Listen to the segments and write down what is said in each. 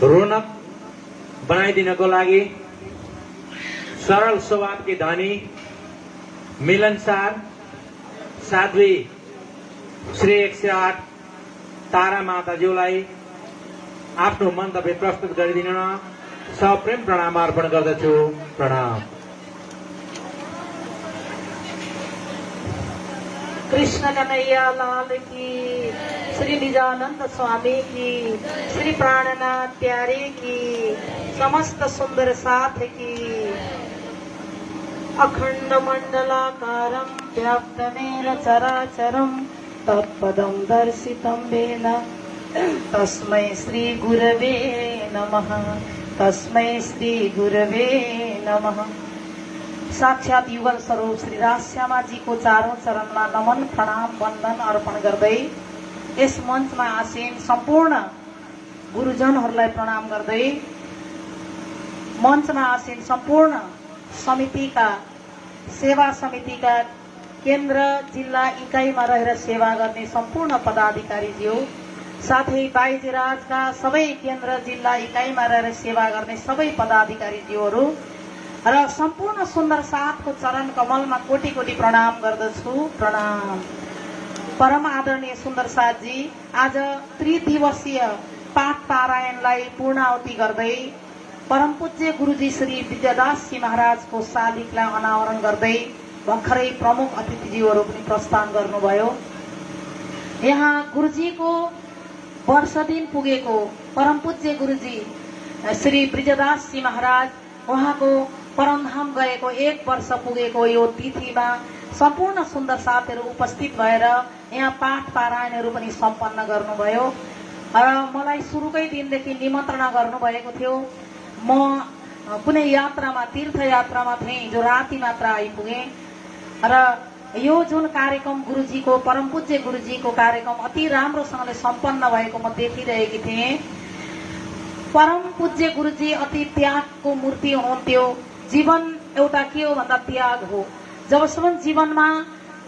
रौनक बनाइदिनको लागि सरल स्वभावकी धनी मिलनसार साध्वी श्री 108 तारा माताज्यूलाई आफ्नो मन्तव्य प्रस्तुत गरिदिन सप्रेम प्रणाम अर्पण गर्दछु। प्रणाम। कृष्ण कन्हैया लाल की, श्री निजानंद स्वामी की, श्री प्राणनाथ प्यारे की, समस्त सुंदर साथ की। अखंड मंडलाकारं व्याप्तमेन चराचरं तत्पदं दर्शितं येन तस्मै श्री गुरवे नमः। तस्मै श्री गुरवे नमः। साक्षात युगल स्वरूप श्री राजश्यामा जी को चारौं चरणमा नमन प्रणाम वन्दन अर्पण गर्दै यस मञ्चमा आसीन सम्पूर्ण गुरुजनहरूलाई प्रणाम गर्दै मञ्चमा आसीन सम्पूर्ण समितिका सेवा समितिका केन्द्र जिल्ला इकाइमा रहेर सेवा गर्ने सम्पूर्ण पदाधिकारीज्यू, साथै बाइजीराजका सबै केन्द्र जिल्ला इकाइमा रहेर सेवा गर्ने सबै पदाधिकारीज्यूहरू र सम्पूर्ण सुन्दर साथको चरण कमलमा कोटि कोटि प्रणाम गर्दछु। प्रणाम। परम आदरणीय सुन्दर साथजी आज त्रिदिवसीय पाठ पारायणलाई पूर्णाहुति गर्दै परम पूज्य गुरुजी श्री विद्यादास जी महाराजको शालिगलाई अनावरण गर्दै भर्खरै प्रमुख अतिथिज्यूहरू पनि प्रस्थान गर्नुभयो। यहाँ गुरुजीको वर्ष दिन पुगेको परम पूज्य गुरुजी श्री विद्यादास जी महाराज उहाँको परमधाम गएको 1 वर्ष पुगेको यो तिथिमा सम्पूर्ण सुन्दर साथीहरू उपस्थित भएर यहाँ पाठ पारायणहरू पनि सम्पन्न गर्नुभयो र मलाई सुरुकै दिनदेखि निमन्त्रणा गर्नुभएको थियो। म कुनै यात्रामा तीर्थ यात्रामा थिएँ, जो राति मात्र आइपुगेँ र यो जुन कार्यक्रम गुरुजीको परम पूज्य गुरुजीको कार्यक्रम अति राम्रोसँगले सम्पन्न भएको म देखिरहेकी थिएँ। परम पूज्य गुरुजी अति त्यागको मूर्ति हुनुहुन्थ्यो। जीवन एउटा के हो भन्दा त्याग हो। जबसम्म जीवनमा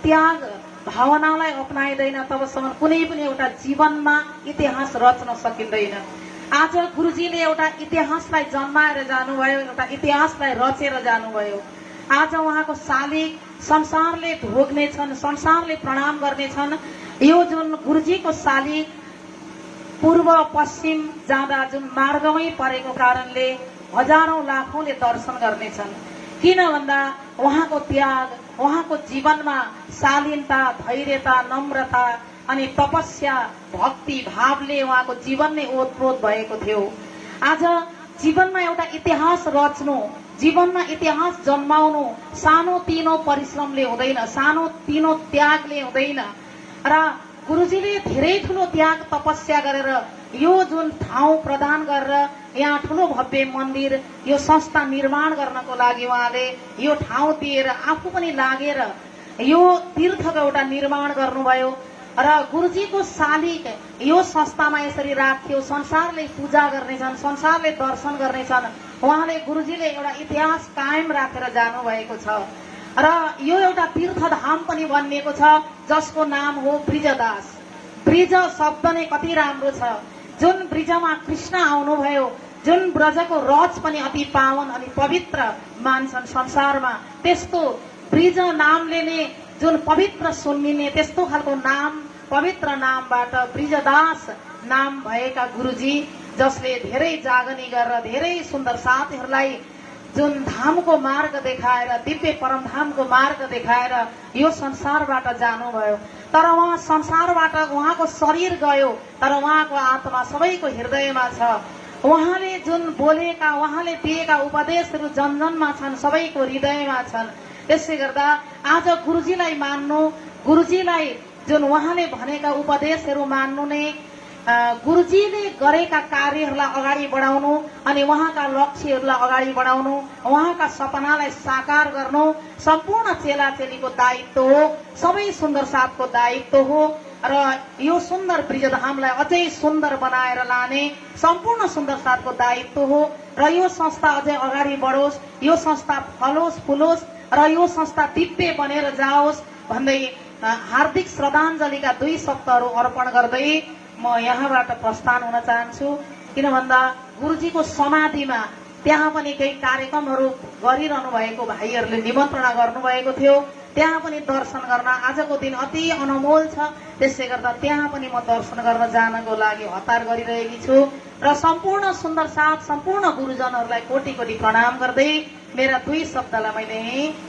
त्याग भावनालाई अपनाइदैन तबसम्म कुनै पनि एउटा जीवनमा इतिहास रच्न सकिँदैन। आज गुरुजीले एउटा इतिहासलाई जन्माएर जानुभयो, एउटा इतिहासलाई रचेर जानुभयो। आज उहाँको शालिग संसारले ढोग्नेछन्, संसारले प्रणाम गर्नेछन्। यो जुन गुरुजीको शालिग पूर्व पश्चिम जाँदा जुन मार्गमै परेको कारणले हजारौं लाखौंले दर्शन गर्नेछन्। किन भन्दा उहाँको त्याग, उहाँको जीवनमा शालीनता, धैर्यता, नम्रता अनि तपस्या, भक्ति भावले उहाँको जीवन नै ओतप्रोत भएको थियो। आज जीवनमा एउटा इतिहास रच्नु, जीवनमा इतिहास जन्माउनु सानो तिनो परिश्रमले हुँदैन, सानो तिनो त्यागले हुँदैन र गुरुजीले धेरै ठुलो त्याग तपस्या गरेर यो जुन ठाउँ प्रदान गरेर यहाँ ठुलो भव्य मन्दिर, यो संस्था निर्माण गर्नको लागि उहाँले यो ठाउँ दिएर आफू पनि लागेर यो तीर्थको एउटा निर्माण गर्नुभयो र गुरुजीको शालिग यो संस्थामा यसरी राखियो। संसारले पूजा गर्नेछन्, संसारले दर्शन गर्नेछन्। उहाँले गुरुजीले एउटा इतिहास कायम राखेर जानुभएको छ र यो एउटा तीर्थधाम पनि बनिएको छ जसको नाम हो ब्रिजदास। ब्रिज शब्द नै कति राम्रो छ। जुन ब्रिजमा कृष्ण आउनुभयो, जुन ब्रजको रज पनि अति पावन अनि पवित्र मान्छन् संसारमा, त्यस्तो ब्रिज नामले नै जुन पवित्र सुन्निने त्यस्तो खालको नाम, पवित्र नामबाट ब्रिजदास नाम भएका गुरुजी, जसले धेरै जागनी गरेर धेरै सुन्दर साथीहरूलाई जुन धामको मार्ग देखाएर, दिव्य परमधामको मार्ग देखाएर यो संसारबाट जानुभयो। तर उहाँ संसारबाट उहाँको शरीर गयो, तर उहाँको आत्मा सबैको हृदयमा छ। उहाँले जुन बोलेका, उहाँले दिएका उपदेशहरू जनजनमा छन्, सबैको हृदयमा छन्। त्यसले गर्दा आज गुरुजीलाई मान्नु, गुरुजीलाई जुन उहाँले भनेका उपदेशहरू मान्नु नै गुरुजीले गरेका कार्यहरूलाई अगाडि बढाउनु अनि उहाँका लक्ष्यहरूलाई अगाडि बढाउनु, उहाँका सपनालाई साकार गर्नु सम्पूर्ण चेलाचेलीको दायित्व हो, सबै सुन्दर साथको दायित्व हो र यो सुन्दर ब्रिजधामलाई अझै सुन्दर बनाएर लाने सम्पूर्ण सुन्दर साथको दायित्व हो र यो संस्था अझै अगाडि बढोस्, यो संस्था फलोस् फुलोस् र यो संस्था दिव्य बनेर जाओस् भन्दै हार्दिक श्रद्धाञ्जलीका 2 शब्दहरू अर्पण गर्दै म यहाँबाट प्रस्थान हुन चाहन्छु। किन भन्दा गुरुजीको समाधिमा त्यहाँ पनि केही कार्यक्रमहरू गरिरहनु भएको भाइहरूले निमन्त्रणा गर्नुभएको थियो। त्यहाँ पनि दर्शन गर्न आजको दिन अति अनमोल छ। त्यसै गर्दा त्यहाँ पनि म दर्शन गर्न जानको लागि हतार गरिरहेकी छु र सम्पूर्ण सुन्दर साथ सम्पूर्ण गुरुजनहरूलाई कोटि कोटि प्रणाम गर्दै मेरा दुई शब्दलाई मैले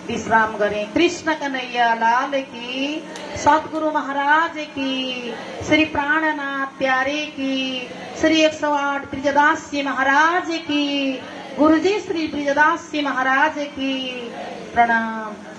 विश्राम गरेँ। कृष्ण कन्हैया लाल की, सद्गुरु महाराज की, श्री प्राणनाथ प्यारे की, श्री 108 ब्रिजदास जी महाराज की, गुरुजी श्री ब्रिजदास जी महाराज की प्रणाम।